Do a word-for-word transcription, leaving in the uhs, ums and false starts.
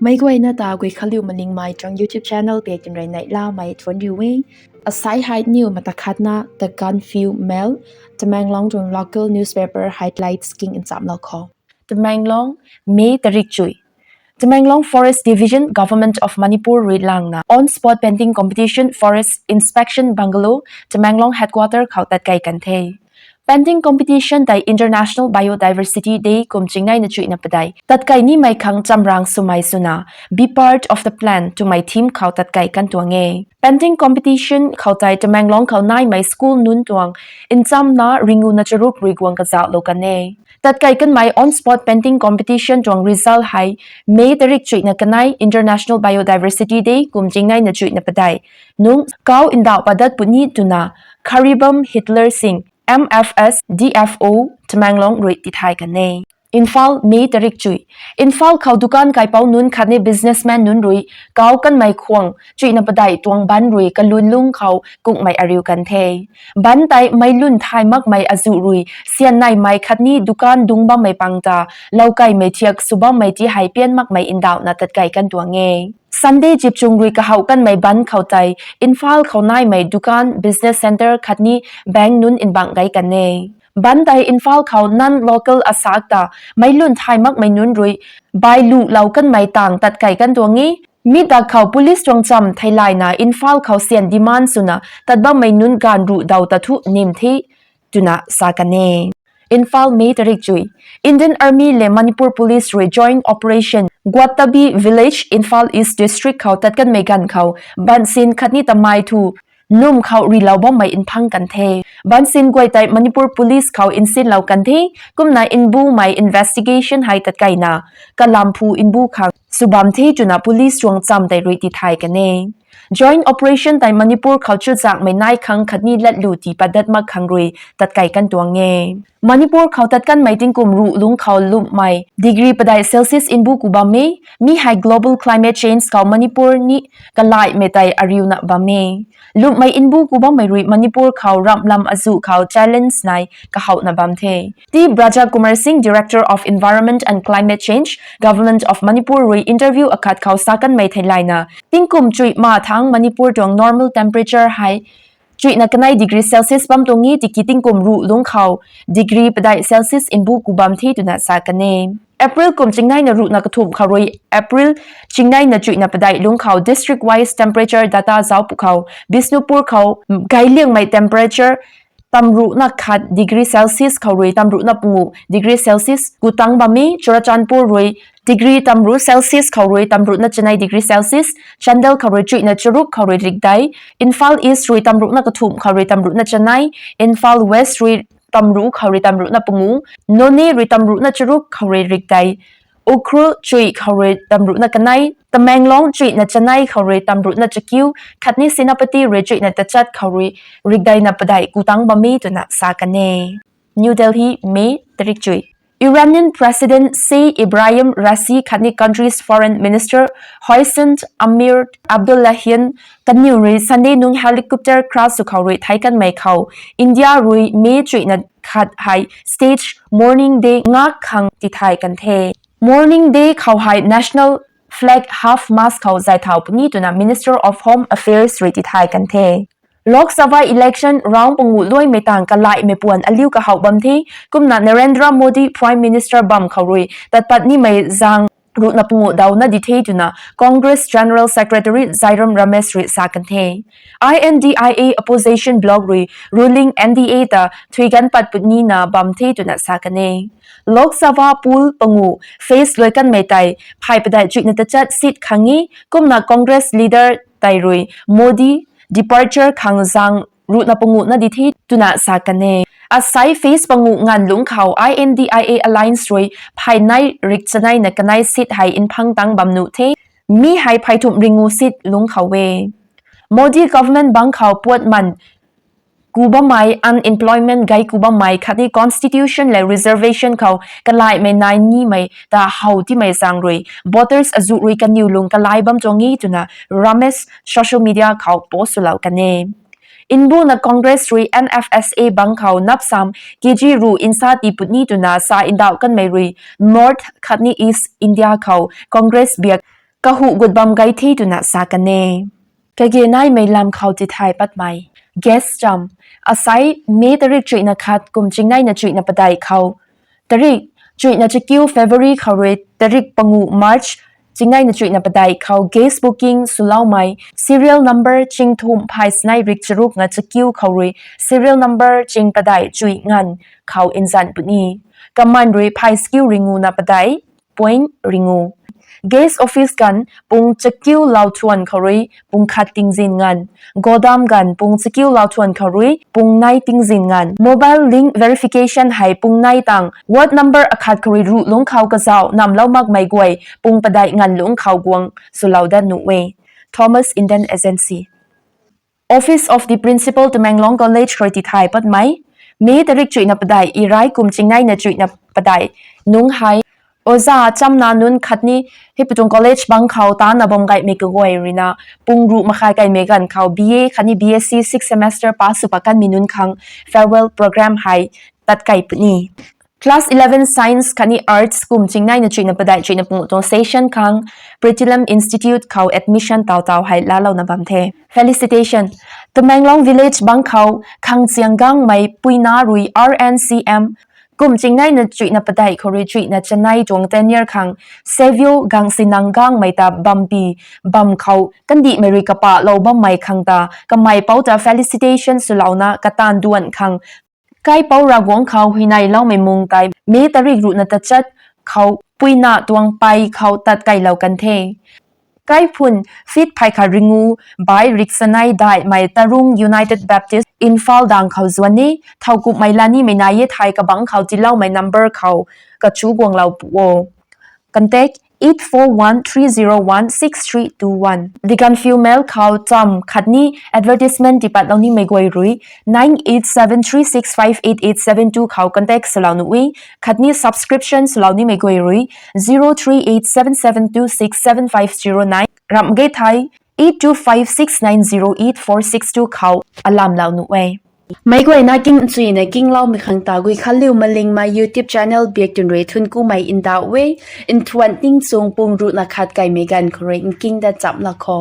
Meic guayna ta Guikhanliu Malingmei tuang YouTube channel pei tinrui neihlamei thuanc riu e. Asai hei niw mata khatna The Gaanphiu Mail, Tamenglong tuang local newspaper highlights king nchamlou khou. Tamenglong, May tarik chui. Tamenglong Forest Division, Government of Manipur rui langna on-spot painting competition, Forest Inspection Bungalow, Tamenglong headquarter khou tatkai kan the. Painting competition tei International Biodiversity Day kum chingneina chuihna padeih tatkai nimei khang chamrang swmei swna Be Part of the Plan twmei theme khou tatkai kan tuang e. Painting competition khou tei Tamenglong khou naimei school nunc tuang nchamna ringuna charuk rui guang kazauhlou kan e. Tatkai kanmei on-spot painting competition tuang result hei May tarik chuihna kanei, International Biodiversity Day kum chingneina chuihna padeih nung kau ndauh padat puni twna Kharibam Hitler Singh, M F S, D F O, Tamenglong rui tithay kan e. Imphal, May tarik chui. Imphal khou dukan kaipouc nunc khatni businessman nunc rui kau kanmei khwang chuihna padeih tuang ban rui kalun lung khou kukmei ariu kan the. Ban tei meic lun thay makmei azuh rui syan neymei khatni dukan dung bammei pang ta loukaimei thiak sw bammei ti hei pian makmei ndauhna tatkai kan tuang e. Sunday zip chung rui kahouh kanmei ban khou tei Imphal khou naimei dukan, business centre khatni bank nunc nbangh gei kan e. Ban tei Imphal khou non-local asak ta meic lun thay makmei nunc rui bailuhlou kanmei tang tatkai kan tuang e. Mi dak khou police tuang cham theilayna Imphal khou syan demand swna tat bammei nunc gaanv ruh daw ta thu nim the twna sa kan e. Imphal, May tarik chui. Indian Army le Manipur Police rui joint operation Guattabi Village, Imphal East District khou tat kanmei ganv khou bansin khatni tamei thu num khou rilou bammei nphang kan the. Bansin guay tei Manipur Police khou nsinlou kan the. Kumna nbumei investigation hei tatkaina kalam phu nbu khang sw bam the twna police tuang cham tei rui tithay kan e. Joint operation tei Manipur khou chuzaenghmei nai khang khatni latlu tii padat mak khang rui tatkai kan tuang e. Manipur khou tat kanmei tingkum ruh lungc khou lwmmei degree padeih Celsius nbu ku bam e. Mi hei global climate change khou Manipur ni kalaihmei tei ariuna bam e. Lwmmei nbu ku bammei rui Manipur khou ramhlam azuh khou challenge nai kahouhna bam the. T Brajakumar Singh, Director of Environment and Climate Change, Government of Manipur rui interview akhat khou sa kanmei theilayna, tingkum chuih ma thangc Manipur tuang normal temperature hei chuihna kanei degree Celsius bam tuang e, tiki tingkum ruh lungc khou degree padeih Celsius nbu ku bam the twna sa kan e. April kum chingneina ruhna kathumh khou rui April chingneina chuihna padeih lungc khou district wise temperature data zauc pwkhou Bishnupur khou gayliangmei temperature tamruhna khat degree Celsius khou rui tamruhna panguh degree Celsius ku tangc bam e. Churachandpur rui degree tamruh Celsius khou rui tamruhna chanei degree Celsius, Chandel khou rui chuihna charuk khou rui rikdei, Imphal East rui tamruhna kathumh khou rui tamruhna chanei, Imphal West rui tamruh khou rui tamruhna panguh, Noney rui tamruhna charuk khou rui rikdei, Ukhrul chuih khou rui tamruhna kanei, Tamenglong chuihna chanei khou rui tamruhna chakiu, khatni Senapati rui chuihna tachat khou rui rikdeina padeih ku tangc bam e twna sa kan e. New Delhi, May tarik chui. Iranian President Saeed Ibrahim Raisi khatni country's Foreign Minister Hossein Amir Abdullahian kaniw rui Sunday nung helicopter crash sw khou rui theic kanmei khou India rui May chuihna khat hei state mourning day ngak khang tithay kan the. Mourning day khou hei national flag half mast khou zay thau puni twna Minister of Home Affairs rui tithay kan the. Lok Sabha election round panguh luaimei tang kalaihmei puan aliu kahouh bam the. Kumna Narendra Modi Prime Minister bam khou rui tatpat nimei zaeng ruhna panguh dawna di the twna Congress General Secretary Jairam Ramesh rui sa kan the. I N D I A opposition bloc rui ruling N D A ta thuiganv pat puni na bam the twna sa kan e. Lok Sabha poll panguh face luai kanmei tei phay padeih chuihna tachat seat khang e. Kumna Congress leader tei rui Modi departure khang zaeng ruhna panguhna di the twna sa kan e. Asai face panguh nganv lungc khou I N D I A alliance rui phay nei rik chaneina kanei seat hei nphang tangc bam nuh the. Mi hei pheythumh ringu seat lungc khou e. Modi government bangc khou puatman ku bammei, unemployment gay ku bammei khatni constitution le reservation khou kalaihmei nai nimei ta how timei zaeng rui voters azuh rui kaniw lung kalai bam tuang e twna Ramesh social media khou post swlou kan e. Nbuna Congress rui N F S A bangc khou napsam K G ruh nsa tii puni twna sa ndauh kanmei rui North khatni East India khou Congress biak kahu gut bam gai the twna sa kan e. Kage naimei lam khou tithay patmei. Guest cham. Asai May tarik chuihna khat kum chingnaina chuihna padeih khou, tarik chuihna chakiu February khou rui tarik pangu March chingnaina chuihna padeih khou guest booking swloumei serial number chingthum phay snei rik charuk na chakiu khou rui serial number ching padeih chuih nganv khou nzan puni. Kaman rui phay chakiu ringu na padeih point ringu. Guest office ganv pung chakiu lau thuan khou rui pung khat tingzin nganv. Godam ganv pung chakiu lau thuan khou rui pung nei tingzin nganv. Mobile link verification hei pung nei tang ward number akhat khou rui ruh lungc khou kazauh namlou makmei guay pung padeih nganv lungc khou guang swlou dat nuh e. Thomas Indian Agency. Office of the Principal Tamenglong College khou rui tithay patmei. May tarik chuihna padeih, irai kum chingnaina chuihna padeih nungc hei oja chamna nunc khatni hei patuang college bang khou tana bam gaymei kaguay ruina pung ruh makhai kaimei ganv khou B A khatni B S C six semester pass sw pat kanmei nunc khang farewell program hei tat kai puni. Class eleven Science khatni Arts kum chingnaina chuihna padeih chuihna pangu tuang session khang Pretilum Institute khou admission taw taw hei laalouna bam the. Felicitation. Tamenglong Village bang khou khang chiang gangmei puina rui R N C M kum chingnaina chuihna padeih khou rui chuihna chanei tuang tenure khang Savio gang sinang gangmei ta bampi bam khou kandihmei rui kapahlou bammei khang ta kamei pou ta felicitation swlouna kataanv duan khang kaipouc Ravguangc khou huayneyloumei mung tei May tarik ruhna tachat khou puina tuang pei khou tat kailou kan the. Kaiphun feet phay khat ringu bai rik chanei daihmei Tarung United Baptist Imphal dang khou zuan e. Thowkumhmei lanimei nai e thei kabangc khou tiiloumei number khou kachu guanglou pu o. Contact eight four one three zero one six three two one. Diganfiu mail khou cham khatni advertisement tiipatlou nimei guay rui nine eight seven three six five eight eight seven two khou contact swlou nuh e, khatni subscription swlou nimei guay rui zero three eight seven seven two six seven five zero nine, ramh ge thei eight two five six nine zero eight four six two khou alamlou nuh e. Meic guayna king nchuina kingloumei khang ta Guikhanliu Malingmei YouTube channel biak twn rui thuankumei ndauh e. Nthuan tingchung pung ruhna khat kaimei ganv khou rui nking dat chamlou kho.